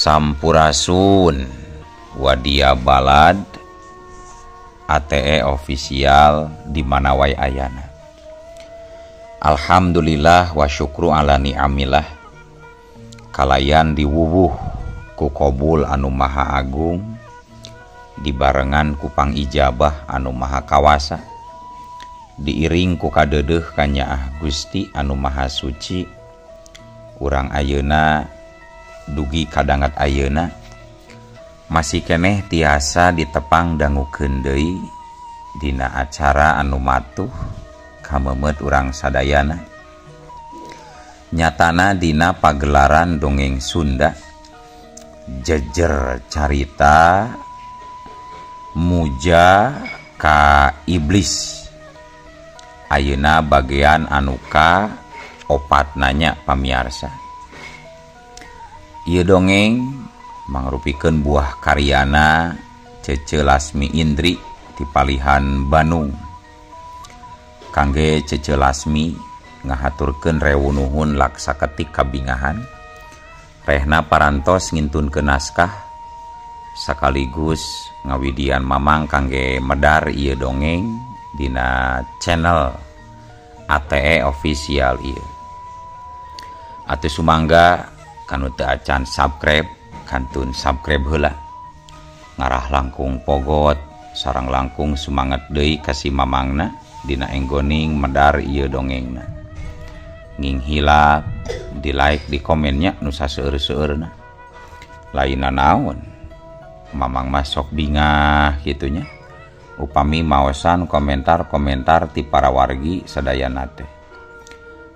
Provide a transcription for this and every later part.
Sampurasun Wadia Balad ATE official di mana wae ayana. Alhamdulillah wa syukru ala ni'amillah. Kalayan diwuwuh ku kobul anu maha agung, dibarengan ku pangijabah anu maha kawasa, diiring ku kadeudeuh kanyaah Gusti anu maha suci. Urang ayeuna dugi kadangat ayeuna masih keneh tiasa ditepang dangukeun deui dina acara anu matuh kameumeut urang sadayana, nyatana dina pagelaran dongeng Sunda jejer carita muja ka iblis. Ayeuna bagian anu ka opat nanya pamiarsa. Ieu dongeng mangrupikeun buah karyana Cece Lasmi Indri ti palihan Bandung. Kangge Cece Lasmi ngahaturkeun rewu nuhun laksa ketik kabingahan. Rehna parantos ngintunkeun naskah sekaligus ngawidian mamang kangge medar ieu dongeng dina channel ATE official ieu. Atuh sumangga kanu teu acan subscribe kantun subscribe heula. Ngarah langkung pogot sareng langkung sumanget deui ka si mamangna dina enggoning medar ieu dongengna. Nging hilap di like di komennya nu saseueur-seueurna. Lainna naon mamang mah sok bingah kitu nya upami maosan komentar-komentar ti para wargi sadayana teh.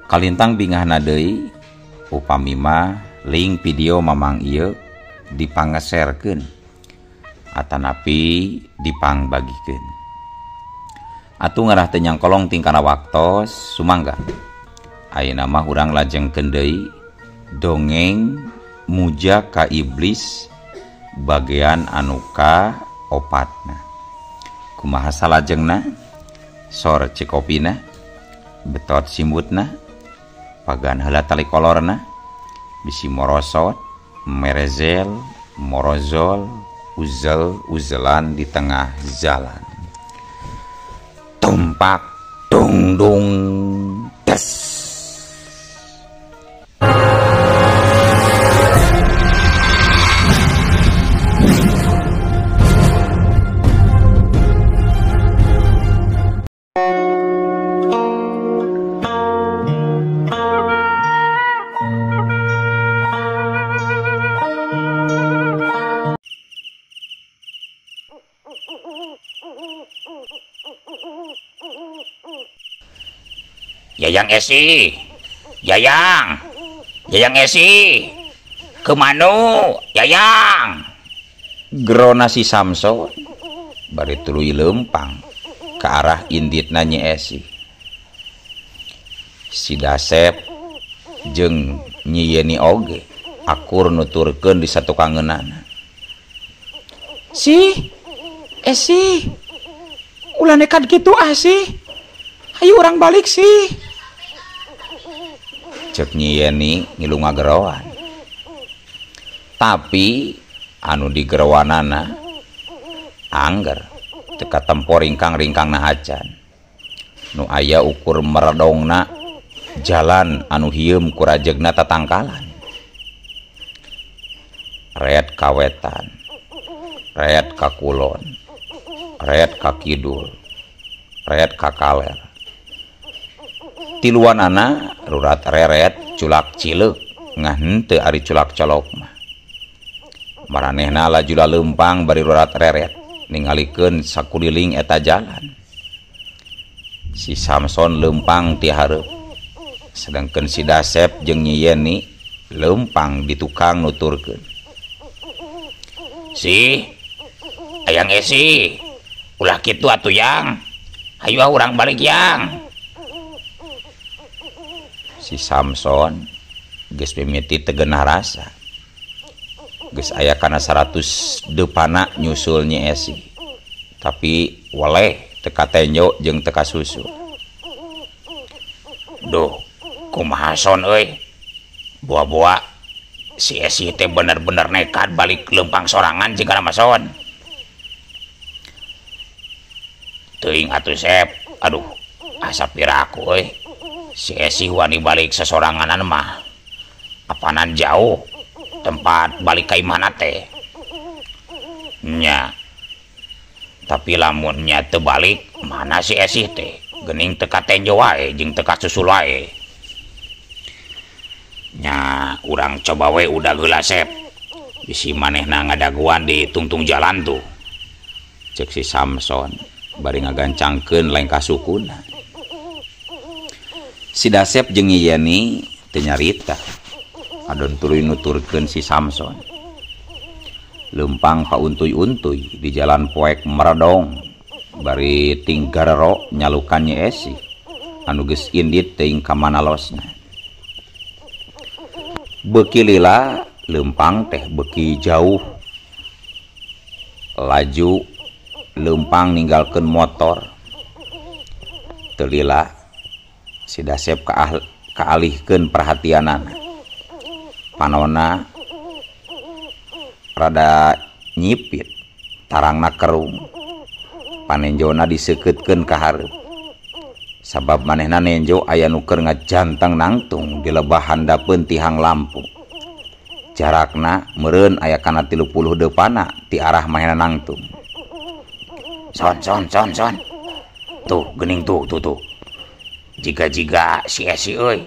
Kalintang bingahna deui upami mah link video mamang ieu dipangeserkeun atanapi dipangbagikeun. Atuh ngarah teu nyangkolong tingkana waktos sumangga. Ayeuna mah urang lajengkeun deui dongeng muja ka iblis bagian anu ka opatna. Kumaha salajengna? Sor cikopina, betot simbutna, pagan heula tali kolorna, bisi morosot, merezel, morozol, uzel uzelan di tengah jalan. Tumpak dung dung des. Yayang Esi, Yayang, Yayang Esi, kemana Yayang? Gerona si Samson bari tuluy leumpang ke arah inditna Nyi Esi. Si Dasep jeung Nyi Yeni oge akur nuturkeun di satukangeunana. Si Esi, ulah nekat kitu ah sih. Ayo urang balik sih. Cek Nyi Yeni ngilu ngageroan. Tapi anu digerowanana angger teu katempo ringkang-ringkangna acan. Nu aya ukur meredongna jalan anu hieum ku rajegna tatangkalan. Red ka wetan, red ka kulon, red ka kidul, red ka kaler. Tiluan ana rurat reret culak cileuk ngah henteu ari culak colok mah. Maranehna laju leumpang bari rurat reret ningalikeun sakuliling eta jalan. Si Samson leumpang ti hareup, sedangkeun si Dasep jeung Nyi Yeni leumpang di tukang nuturkeun. Si Ayang Esi, ulah kitu atuh Yang. Hayu ah urang balik Yang. Si Samson geus mimiti teu genah rasa. Geus aya kana 100 deupana nyusul Nyi Esi. Tapi weleh teu katenjo jeung teu kasusul. Duh, kumaha son euy. Boa-boa Si Esi teh bener-bener nekat balik lempang sorangan jika nama son. Teuing atuh Sep, aduh asa piraku euy. Si Esi wani balik sesoranganan mah. Apanan jauh tempat balik ka imahna teh. Nya. Tapi lamun nya teu balik mana si Esi teh? Geuning teu katenjo wae jeung teu kasusul wae. Nya urang coba we udah geula Sep. Bisi manehna ngadaguan di tungtung jalan tuh. Cek si Samson bari ngagancangkeun lengkah sukuna. Si Dasep jeung Yeni teu nyarita. Adon tuluy nuturkeun si Samson. Lempang pauntuy-untuy di jalan poek meredong bari tinggarero nyalukan Nyi Esi anu geus indit teuing ka mana losna. Beuki lila lempang teh beuki jauh. Laju lempang ninggalkeun motor. Teu lila si Dasep kaalihkeun perhatianana. Panona rada nyipit, tarangna kerung. Panenjona disekeutkeun ka hareup. Sabab manehna nenjo aya nu keur ngajanteng nangtung di lebah handapeun tihang lampu. Jarakna meureun aya kana 30 deupana ti arah manehna nangtung. Son son son son. Tuh geuning tuh tuh tuh. Jiga-jiga si Esi euy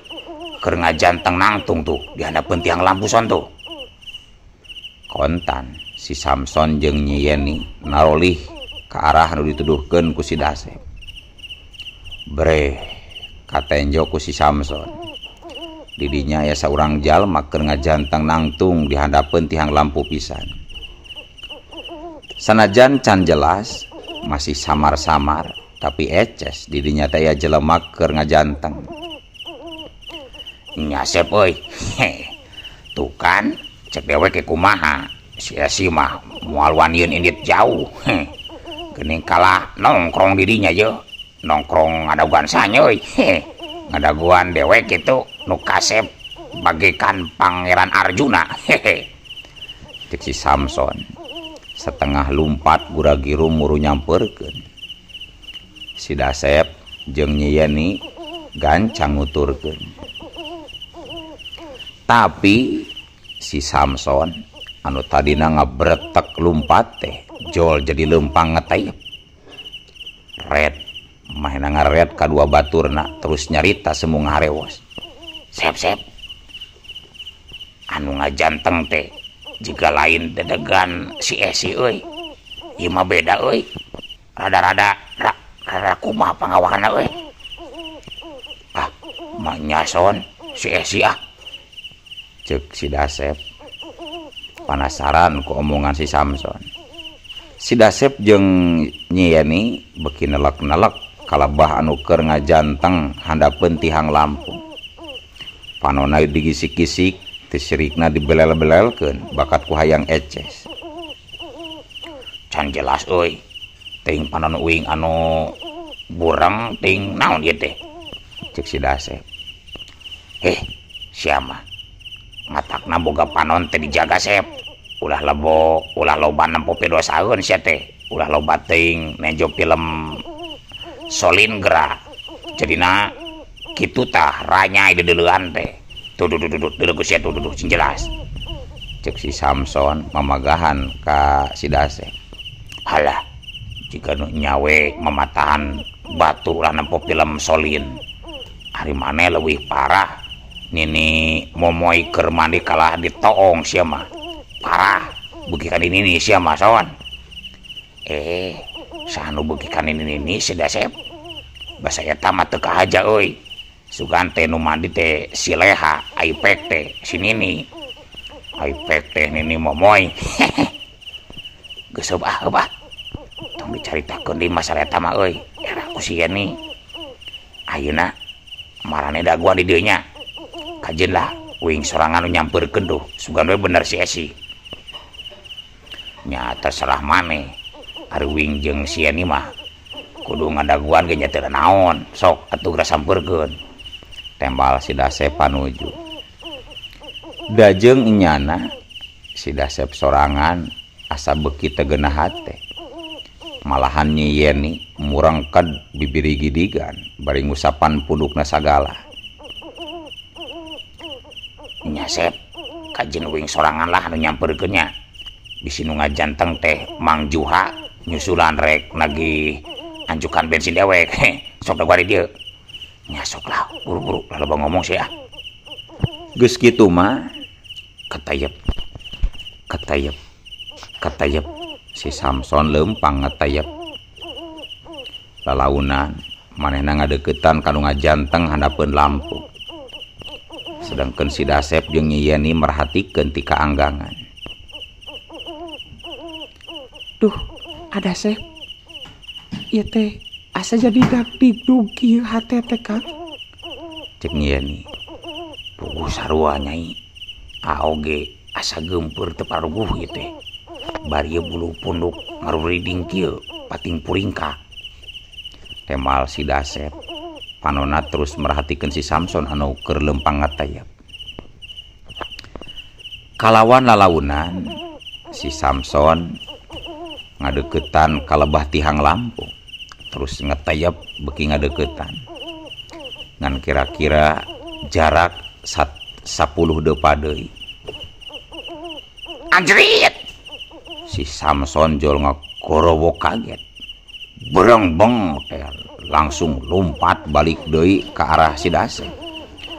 keur ngajanteng nangtung tuh di handapeun tiang lampu son tuh. Kontan si Samson jeung Nyi Yeni narolih ka arah nu dituduhkeun ku si Dasep. Breh katenjo ku si Samson. Didinya aya saurang jalma keur ngajanteng nangtung di handapeun tihang lampu pisan. Sanajan can jelas masih samar-samar tapi eces didinya teh aya jelema keur ngajanteng. Nya Sep euy. Tuh kan cek dewek ke kumaha si Esi mah moal wanieun indit jauh. Geuning kalah nongkrong didinya ye. Nongkrong ngadaguan sanya euy. Ngadaguan dewek kitu nu kasep bagaikan Pangeran Arjuna. Cek si Samson setengah lumpat gura-giru muru nyamperkeun. Si Dasep jeung Nyi Yeni gancang nuturkeun. Tapi si Samson anu tadina ngabretek lumpat teh jol jadi lempang ngetayep. Red mahena ngaret kadua baturna terus nyarita semu ngaharewos. Sep sep. Anu ngajanteng teh jika lain dedegan si Esi euy. Ieu mah beda euy. Rada-rada rada kumaha pangawahanna euy. Ah, mah nyason si Esi ah. Cek si Dasep panasaran ku omongan si Samson. Si Dasep jeung Nyi Yeni beuki nelek-nelek kalebah anu keur ngajanteng handapeun tihang lampu. Panona digisik-gisik, teu sirikna dibelel-belelkeun bakat ku hayang eces. Can jelas euy. Teuing panon uing anu bureng teuing naon ieu teh? Cek si Dasep. Sia mah matakna boga panon teh dijaga Sep. Ulah lebo, ulah loba nempo pidosaeun sia teh. Ulah loba teuing nejo film Solin gerak. Jadina kitu tah ranyai dedeleuan teh. Tuh duh duh duh deuleu ku sia tuh duh sing jelas. Cek si Samson mamagahan ka si Dasep. Halah, jika nu nyawe mamatahan batur ulah nempo film Solin. Ari maneh leuwih parah. Nini momoy keur mandi kalah ditoong sia mah. Parah, beuki ka nini sia mah son. Saha nu beuki ka nini si Dasep? Basa eta mah teu kahaja euy. Sugan teh nu mandi teh si Leha, ai pek teh si Nini. Ai pek teh Nini momoy. Geus ah heuh ah. Tong dicaritakeun deui masalah eta mah euy. Era ku si Yeni. Ayeuna marane daguan di dieu nya. Kajeun lah uing sorangan nu nyampeurkeun duh. Sugan we bener si Esi. Nya terserah maneh. Ari uing jeung si Yeni mah kudu ngadaguan ge nya teu naon. Sok atuh geura sampeurkeun. Tembal si Dasep panuju. Dajeng enyana si Dasep sorangan asa beuki teu geunah hate. Malahan Nyi Yeni murangked bibiri gidigan bari ngusapan pundukna sagala. Nya Sep, kajen uing sorangan lah anu nyamperkeun nya. Bisi nu ngajanteng teh Mang Juha nyusulan rek nagih anjukan bensin dewek. Sok da gua di dieu. Nya sok lah, buru-buru lah loba ngomong sih ah. Geus kitu mah ketayep. Ketayep. Ketayep. Si Samson leumpang ngetayep. Lalaunan manehna ngadeukeutan ka nu ngajanteng handapeun lampu. Sedangkan si Dasep jeung Nyi Yeni merhatikeun ti kaanggangan. Duh, ada Sep. Ieu teh asa jadi dagdigdug kieu hate teh Kang. Cek Nyi Yeni. Puguh sarua Nyai. Aoge asa geumpeur teu paruguh ieu teh. Bari bulu punduk ngaruriding kieu pating puringkak. Temal si Dasep. Panona terus merhatikeun si Samson anu keur leumpang ngatayap. Kalawan lalaunan si Samson ngadeuketan ka lebah tihang lampu. Terus ngetayap beuki ngadeuketan. Ngan kira-kira jarak 10 depa deui. Anjrit! Si Samson jol ngagorowok kaget. Berengbeng teh langsung lompat balik deui ke arah si Dasep.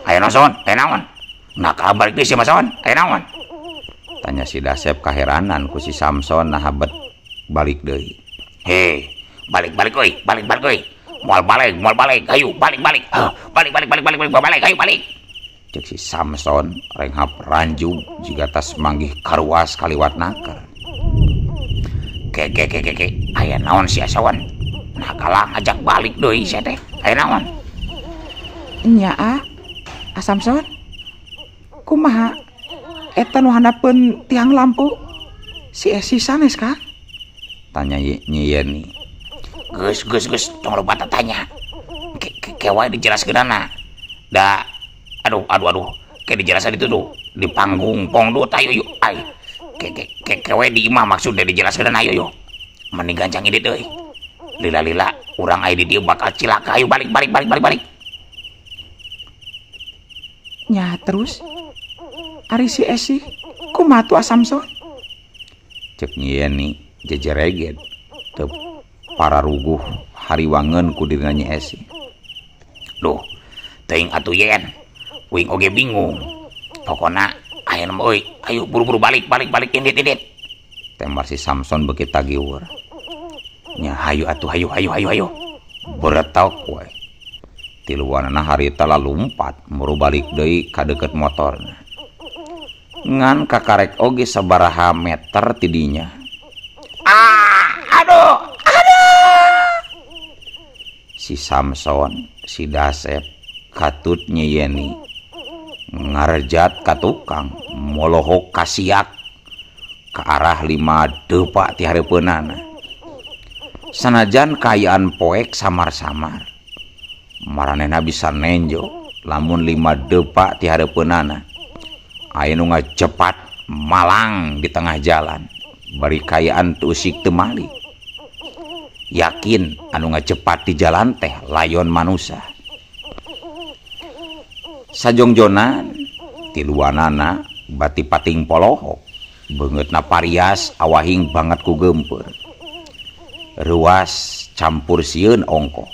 Aya naon? Aya naon? Nah ka balik deui si Samson, aya naon? Tanya si Dasep kaheranan ku si Samson nah bet balik deui. Hei, balik-balik euy, balik-balik euy. Moal balik, ayo balik-balik. Balik balik balik balik balik balik, ayo balik. Cek si Samson renghap ranjug jiga tas manggih karuas kaliwat naker. Ke ke ke ke ke, aya naon si Asawan? Nah kalah ngajak balik deui sia teh. Aya naon? Nya ah, Samson. Kumaha? Eta nu handapeun tiang lampu si Esi sanes Kang? Tanya Nyi Yeni. Geus geus geus tong loba tanya. Ke wae dijelaskeunana. Da aduh aduh aduh, ke dijelaskeun itu tuh di panggung pong du tayo yuk ai. Ke wae di imah maksudnya dijelaskeun ayo yo. Mending gancang indit euy. Lila-lila urang aya di dieu bakal cilaka, ayo balik balik balik balik balik. Nya terus ari si Esi kumaha tuh Samson? Cek Nyi Yeni jejereget teu pararuguh hariwangeun ku dirina Nyi Esi. Duh, teuing atuh yen. Uing oge bingung. Pokona aya nu euy, ayo buru-buru balik balik balik indit indit. Tembar si Samson beuki tagiweur. Nya hayu atuh hayu hayu hayu hayu. Beretok we. Tiluanana harita lalumpat muru balik deui ka deukeut motorna. Ngan kakarek oge sabaraha meter ti dinya. Ah, aduh, aduh. Si Samson, si Dasep, katut Nyi Yeni ngarejat ka tukang molohok kasiak ka arah 5 depa ti hareupeunana. Sanajan kaayaan poek samar-samar, maranehna bisa nenjo lamun 5 depa ti hareupeunana. Aya nu ngacepat malang di tengah jalan, bari kaayaan teu usik teu malik. Yakin anu ngacepat di jalan teh layon manusa. Sajongjonan tiluanana bati pating polohok, beungeutna parias awahing banget ku geumpeur. Ruas campur sieun ongkoh.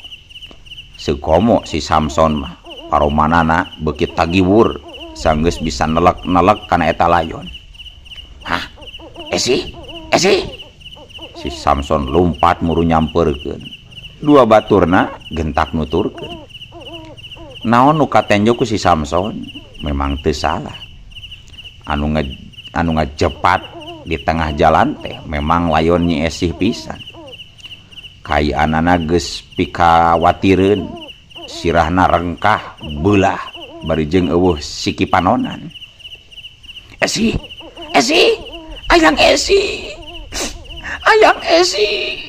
Seukomo si Samson mah paromanana beuki tagiwur sanggeus bisa nelek-nelek kana eta layon. Hah? Esi? Esi? Si Samson lumpat muru nyamperkeun. Dua baturna gentak nuturkeun. Naon nu katenjo ku si Samson memang teu salah. Anu ngajepat di tengah jalan teh memang layon Nyi Esih pisan. Kaayaanana geus pikawatireun, sirahna rengkah beulah bari jeung eueuh siki panonan. Esi, Esi, ayang Esi, ayang Esi,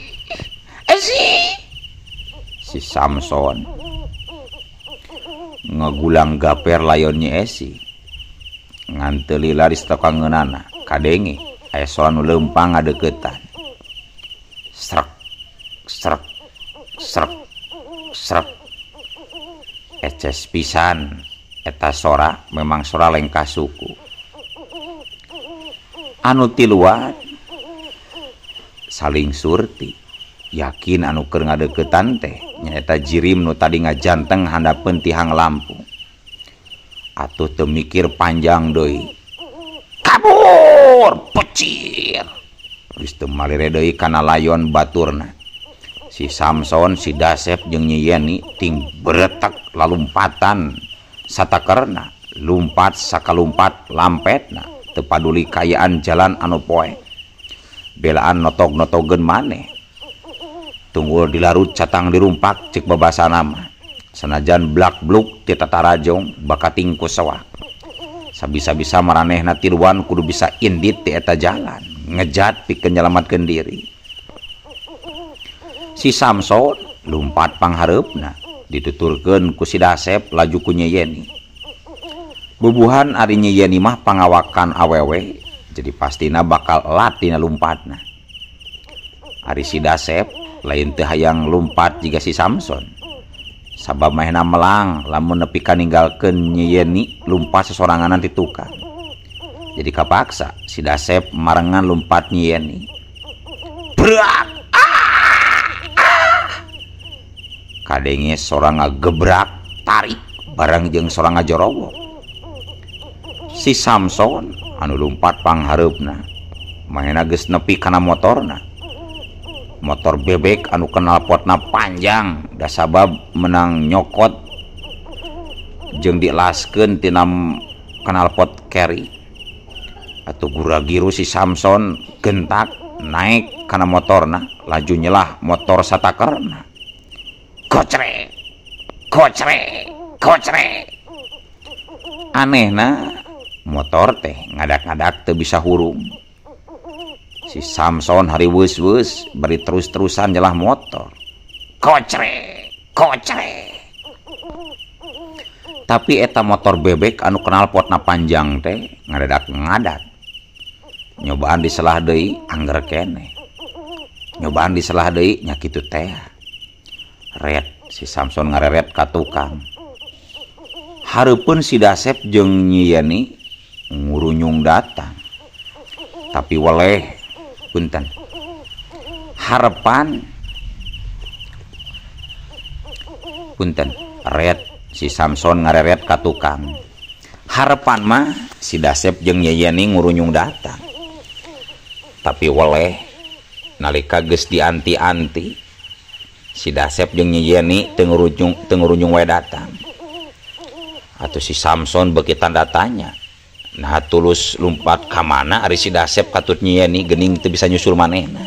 Esi. Si Samson ngegulang gaper layon Nyi Esi. Ngan teu lila di satokangeunana kadenge aya sora nu leumpang ngadeuketan. Srek srek srek srek. Eces pisan eta sora memang sora lengkah suku. Anu tiluan saling surti yakin anu keur ngadeuketan teh nyaeta jirim nu tadi ngajanteng handapeun tihang lampu. Atuh teu mikir panjang deui. Kabur pecir. Geus teu malire deui kana layon baturna. Si Samson, si Dasep jeung Nyi Yeni ting beretek lalumpatan satakerna, lumpat sakalumpat lampetna, teu paduli kayaan jalan anu poe. Belaan notog-notogeun maneh. Tunggul dilarut catang dirumpak cek babasana mah. Sanajan blak-bluk ti tatarajong bakating ku sewak. Sabisa-bisa maranehna tiluan kudu bisa indit ti eta jalan, ngejat pikeun nyalamatkeun diri. Si Samson lumpat panghareupna dituturkeun ku si Dasep laju ku Nyi Yeni. Bubuhan ari Nyi Yeni mah pangawakan awewe, jadi pastina bakal elat dina lumpatna. Ari si Dasep lain teu hayang lumpat jiga si Samson. Sabab mahna melang lamun nepi ka ninggalkeun Nyi Yeni lumpat sesoranganan ti tukang. Jadi kapaksa si Dasep marengan lumpat Nyi Yeni. Brak! Kadenge sora ngagebrak tarik bareng jeung sora ngajorowok. Si Samson anu lumpat panghareupna mahna geus nepi kana motorna. Motor bebek anu knalpotna panjang da sabab menang nyokot jeung dilaskeun tina knalpot carry. Atuh guragiru si Samson gentak naik kana motorna laju nyelah motor satakerna. Kocrek, kocrek, kocrek. Anehna motor teh ngadak-ngadak teu bisa hurung. Si Samson hari weus-weus bari terus-terusan nyelah motor. Kocrek, kocrek. Tapi eta motor bebek anu knalpotna panjang teh ngadadak-ngadak. Nyobaan diselah deui angger keneh. Nyobaan diselah deui nya kitu teh. Ret si Samson ngareret ka tukang. Hareupeun si Dasep jeung Nyi Yeni ngurunyung datang. Tapi weleh punten. Harepan punten ret si Samson ngareret ka tukang. Harepan mah si Dasep jeung Nyi Yeni ngurunyung datang. Tapi weleh nalika geus dianti-anti si Dasep jeung Nyi Yeni teu ngurunyung wae datang. Atuh si Samson beuki tanda tanya. Nah tulus lumpat ka mana ari si Dasep katut Nyi Yeni geuning teu bisa nyusul manehna.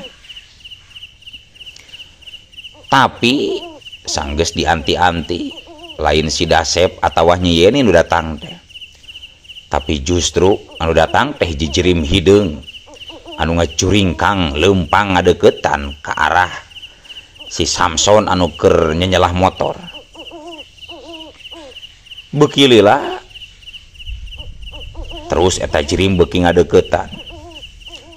Tapi sanggeus dianti-anti lain si Dasep atawa Nyi Yeni nu datang teh. Tapi justru anu datang teh jijirim hideung anu ngacuringkang leumpang ngadeuketan ka arah si Samson anu keur nyenyelah motor. Beuki lila terus eta jirim beuki ngadeuketan.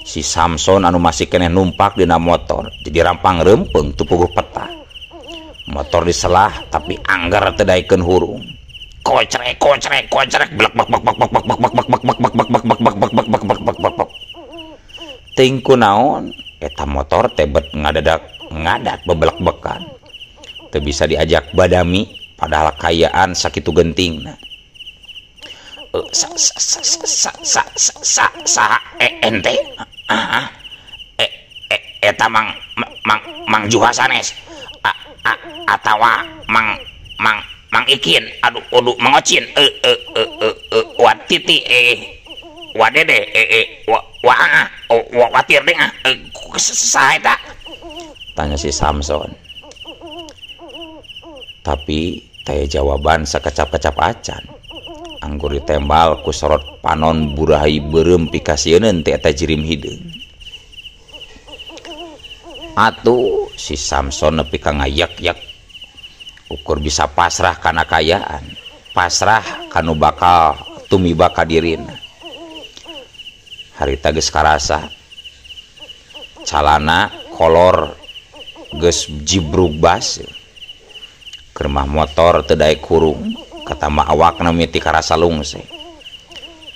Si Samson anu masih keneh numpak dina motor jadi rampang reumpeng teu puguh peta. Motor diselah tapi anggar teu daekeun hurung. Kocrek kocrek kocrek blek blek blek blek blek blek blek blek blek blek blek blek blek blek blek blek blek blek blek. Teuing kunaon eta motor teh bet ngadadak ngadat bebelek-bekan. Teu bisa diajak badami padahal kayaan sakitu gentingna. Sa sa sa sa sa sa sa ente eta mang mang mang Juha sanes atawa mang mang mang Ikin aduh aduh Mang Ocin wa Titi wa Dede wa wa wa watir deh saha eta, tanya si Samson. Tapi teh jawaban sakecap-kecap acan. Anggur ditembal ku sorot panon burahi beureum pikasieun teh eta jirim hideung. Atuh si Samson nepi ka ngayak-yak ukur bisa pasrah kana kayaan, pasrah kanu bakal tumiba ka dirina. Harita geus karasa calana kolor geus jibrug bas keur mah motor teu daek hurung katama awakna miti karasa lungse.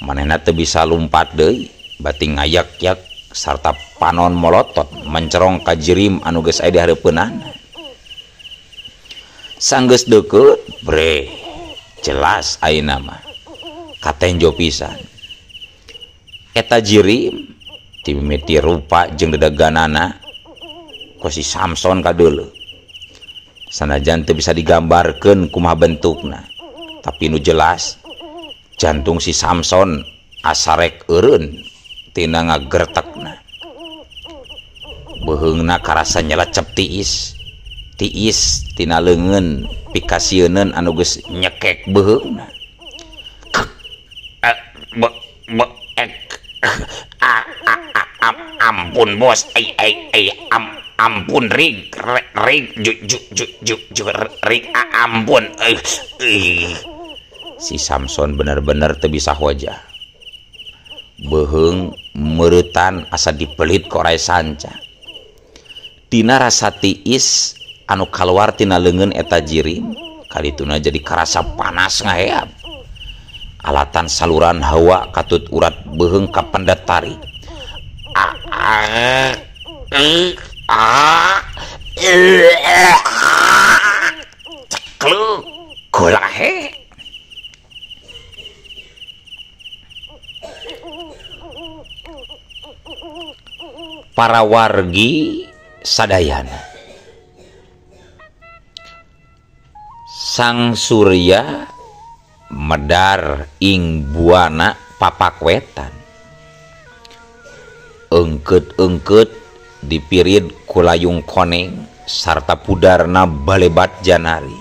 Manehna teu bisa lumpat deui bati ngayak-yak sarta panon molotot mencerong ka jirim anu geus aya di hareupeunana. Sanggeus deukeut bre jelas ayeuna mah katenjo pisan. Eta jirim ti mimiti rupa jeung dedeganana ku si Samson kadeuleu. Sanajan teu bisa digambarkeun kumaha bentukna, tapi nu jelas jantung si Samson asarek eureun tina ngagertekna. Beuheungna karasa nyelecep tiis. Tiis tina leungeun pikasieuneun anu geus nyekek beuheungna. Ampun bos, ampun rig rig ju ju ju ju ju rig ampun. Si Samson bener-bener teu bisa hojah. Beuheung meuretan asa dipelit ku oray sanca. Tina rasa tiis anu kaluar tina leungeun eta jirim kalituna jadi karasa panas ngaheap. Alatan saluran hawa katut urat beuheung kapendet tarik. Cekluk golahe. Para wargi sadayana, Sang Surya medar ing buana papakwetan. Engkeut-engkeut dipirid ku layung koneng sarta pudarna balebat janari.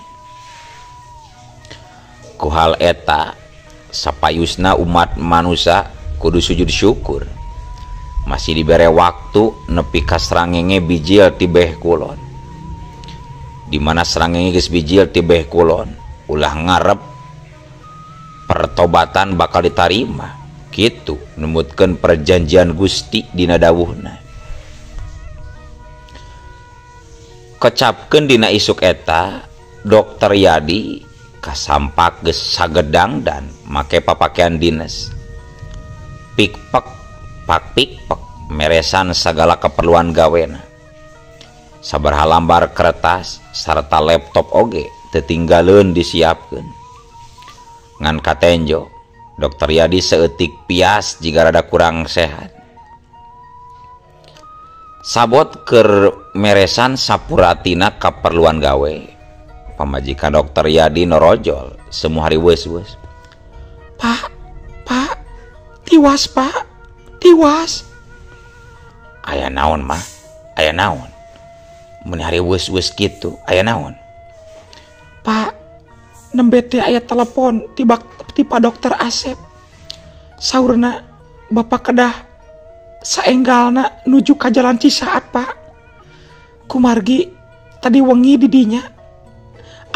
Ku hal eta sapayusna umat manusa kudu sujud syukur. Masih dibere waktu nepi ka srangenge bijil ti beh kulon. Di mana srangenge geus bijil ti beh kulon, ulah ngarep pertobatan bakal ditarima. Kitu numutkeun perjanjian Gusti dina dawuhna. Kecapkeun dina isuk eta, Dokter Yadi kasampak geus sagedang dan make papakean dinas. Pikpek pak pikpek meresan sagala keperluan gawena. Sabaraha lambar kertas sarta laptop oge teu tinggaleun disiapkeun. Ngan katenjo Dokter Yadi saeutik pias jiga rada kurang sehat. Sabot keur meresan sapuratina kaperluan gawe. Pamajikan Dokter Yadi norojol semua hari weus-weus. Pak, Pak, tiwas Pak, tiwas. Aya naon mah? Aya naon? Mun hari weus-weus kitu, aya naon? Pak, nembe teh aya telepon tiba tipa Dokter Asep. Saurna Bapak kedah saenggalna nuju ka jalan Cisaat, Pak. Kumargi tadi wengi di dinya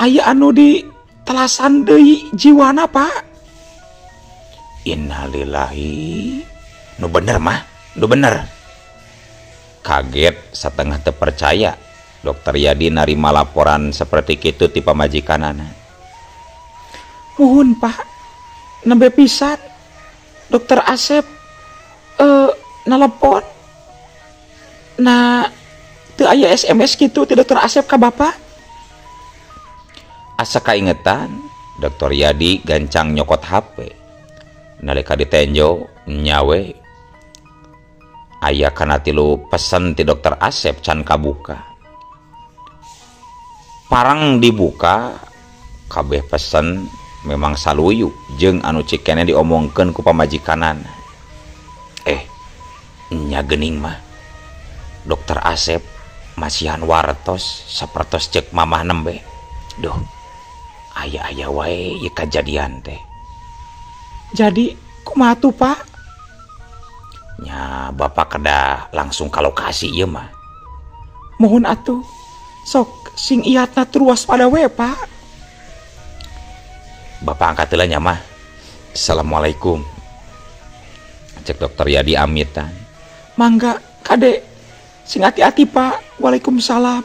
aya anu di telasan deui jiwana, Pak. Innalillahi. Nu bener mah, nu bener. Kaget setengah terpercaya Dokter Yadi narima laporan seperti kitu ti pamajikanana. Muhun, Pak. Nembe pisan Dokter Asep nelepon. Nah, teu aya SMS kitu ti Dokter Asep ka Bapak. Asa kaingetan, Dokter Yadi gancang nyokot HP. Nalika ditenjo nyawe aya kana tilu pesen ti Dokter Asep can kabuka. Parang dibuka kabeh pesen memang saluyu jeung anu cikene diomongkeun ku pamajikanana. Nya geuning mah Dokter Asep masihan wartos sapertos ceuk mamah nembe. Duh, aya-aya wae ieu kajadian teh. Jadi kumaha tuh, Pak? Nya Bapak kedah langsung ka lokasi ieu mah. Mohon atuh. Sok sing iatna tur waspada we, Pak. Bapak angkat heula nya mah. Assalamualaikum. Cek Dokter Yadi amitan. Mangga kade, sing hati-hati Pak. Waalaikumsalam.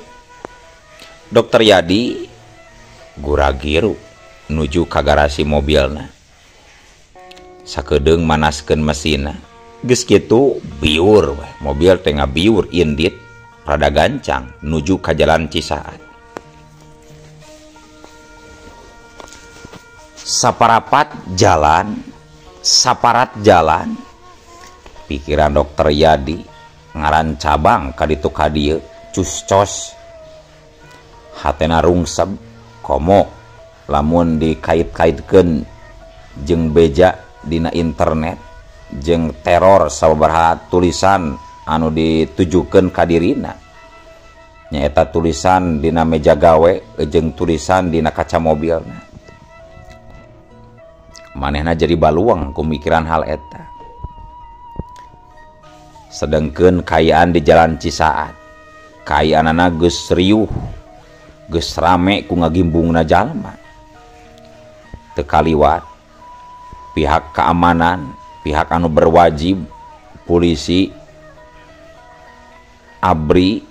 Dokter Yadi guragiru nuju ka garasi mobilna. Sakedeung manaskeun mesinna. Geus kitu biur we, mobil teh ngabiur indit rada gancang nuju ka jalan Cisaat. Saparapat jalan, saparat jalan, pikiran Dokter Yadi ngaran cabang ka ditu ka dieu, cus-cos. Hatena rungsep komo lamun dikait-kaitkeun jeung beja dina internet jeung teror sababaraha tulisan anu ditujukeun ka dirina. Nyaeta tulisan dina meja gawe jeung tulisan dina kaca mobilna. Manehna jadi baluang kumikiran hal eta. Sedengkeun kayaan di jalan Cisaat, kayaanana geus riuh, geus rame ku ngagimbungna jalma. Teu kaliwat pihak keamanan, pihak anu berwajib, polisi, ABRI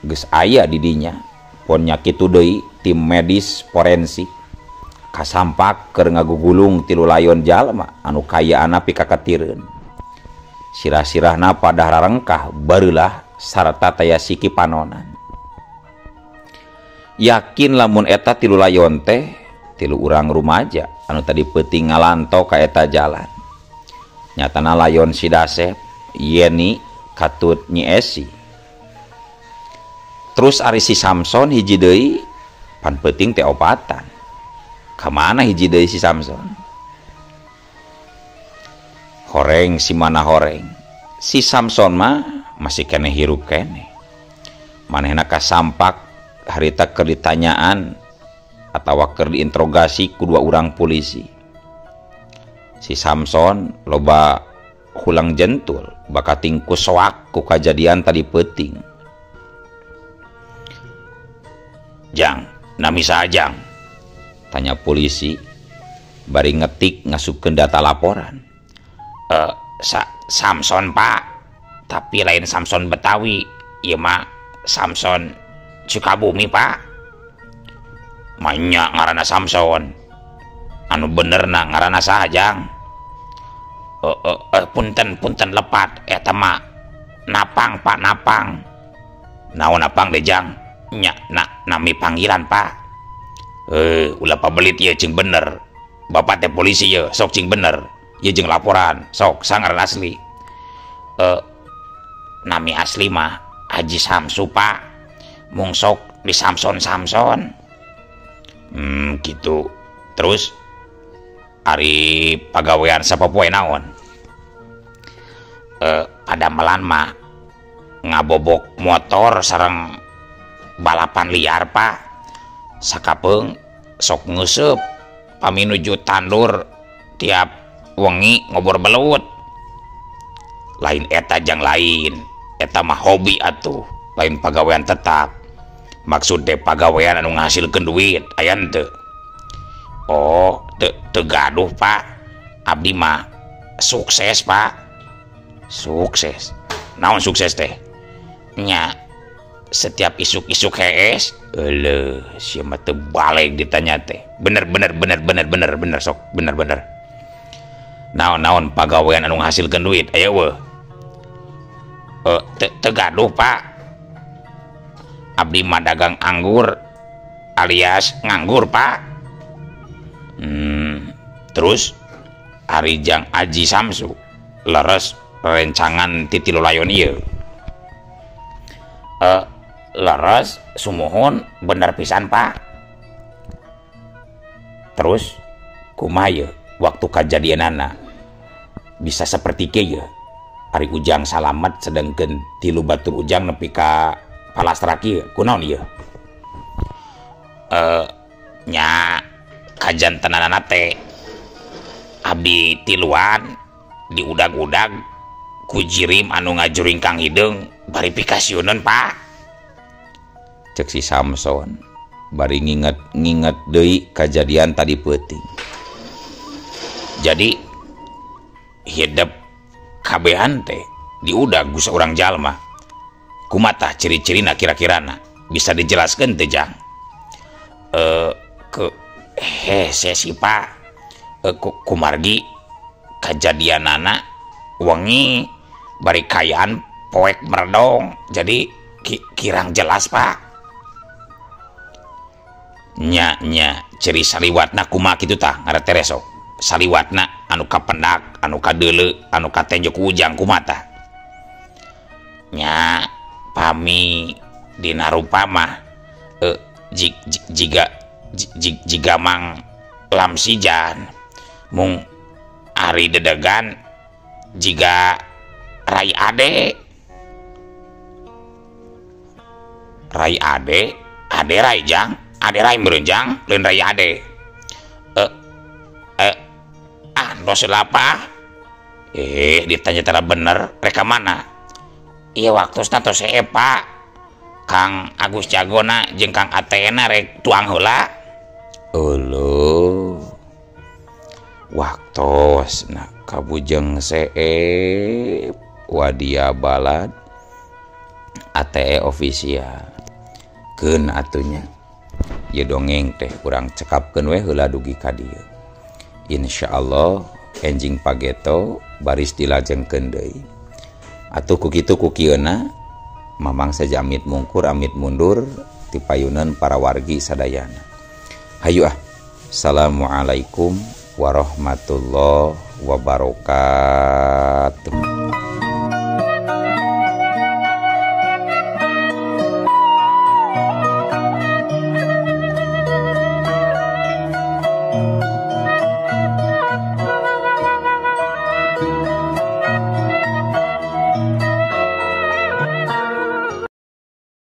geus aya di dinya. Pon nya kitu deui tim medis forensik kasampak keur ngagugulung tilu layon jalma anu kayaanna pikakatireun. Sirah-sirahna padah rarengkah bareulah sarta taya siki panonan. Yakin lamun eta tilu layon teh tilu urang rumaja anu tadi peuting ngalanto ka eta jalan. Nyatana layon si Dasep, Yeni, katut Nyi Esi. Terus ari si Samson hiji deui pan peuting teh opatan. Kamana hiji deui si Samson? Horeng si mana horeng. Si Samson mah masih keneh hirup keneh. Manehna kasampak harita keur ditanyaan atawa keur diinterogasi ku dua urang polisi. Si Samson loba hulang jentul bakating ku soak ku kajadian tadi peuting. Jang, nami saha jang? Tanya polisi bari ngetik ngasupkeun data laporan. Samson Pak, tapi lain Samson Betawi, ieu mah Samson Sukabumi Pak. Manya ngaranna Samson. Anu benerna ngaranna saha jang? Punten lepat eta mah Napang Pak, Napang. Naon Napang deh jang? Nya nami panggilan Pak. Ulah pabelit ieu cing bener. Bapak teh polisi ye, sok cing bener. Ieu jeung laporan, sok sangaran asli. Nami asli mah Haji Samsu Pak. Mung sok di Samson. Gitu. Terus ari pagawean sapopoe naon? Padamelan mah ngabobok motor sareng balapan liar Pak. Sakapeung sok ngeuseub pami nuju tandur tiap wengi ngobor belut. Lain eta jang lain, eta mah hobi atuh, lain pagawean tetap. Maksud teh pagawean anu ngahasilkeun duit, aya henteu? Oh, teu gaduh Pak. Abdi mah sukses Pak. Sukses. Naon sukses teh? Nya setiap isuk-isuk hees, eleuh sia mah teu baleg ditanya teh. Bener sok, bener. Naon-naon pagawean anu ngahasilkeun duit, aya eueuh? Teu gaduh Pak. Abdi mah dagang anggur alias nganggur Pak. Terus ari jang Aji Samsu leres rencangan ti tilu layon ieu. Leres sumuhun bener pisan Pak. Terus kumaha ye waktu kajadianana bisa seperti kieu ye? Ari Ujang salamet sedengkeun tilu batur Ujang nepi ka palastra kieu, kunaon ieu? Nya kajantenanana teh abdi tiluan diudag-udag ku jirim anu ngajuring Kang Hideung bari pikasieuneun Pak. Cek si Samson bari nginget-nginget deui kajadian tadi peuting. Jadi hidup Kabehan teh diudag ku saurang jalma. Kumaha ciri-cirina kira-kirana? Bisa dijelaskeun teh Jang? Ke hese si Pak. Kumargi kajadianana wengi bari kayaan poek meredong, jadi kirang jelas Pak. Nya nya ciri saliwatna kumaha kitu tah ngaran tereso. Saliwatna anu kapendak, anu kadeuleu, anu katenjo ku Ujang kumaha tah? Nya pami dina rupa mah jiga jiga Mang Lamsijan mung ari dedegan jiga Rai Ade. Rai Ade, Ade Rai Jang, Ade Rai meureun Jang, lain Rai Ade. Ah dos lapah. Ditanya tara bener, rek ka mana? Ieu waktosna tos hee Pak. Kang Agus Jagona jeung Kang Atena rek tuang heula. Euleuh. Waktosna kabujeng seep wadia balad ATE official. Keun atunya. Ieu dongeng teh urang cekapkeun we heula dugi ka dieu. Insyaallah enjing pageto baris dilajengkeun deui. Atuh ku kitu ku kieuna Mamang saja amit mungkur amit mundur ti payunan para wargi sadayana. Hayu ah. Assalamualaikum warahmatullahi wabarakatuh.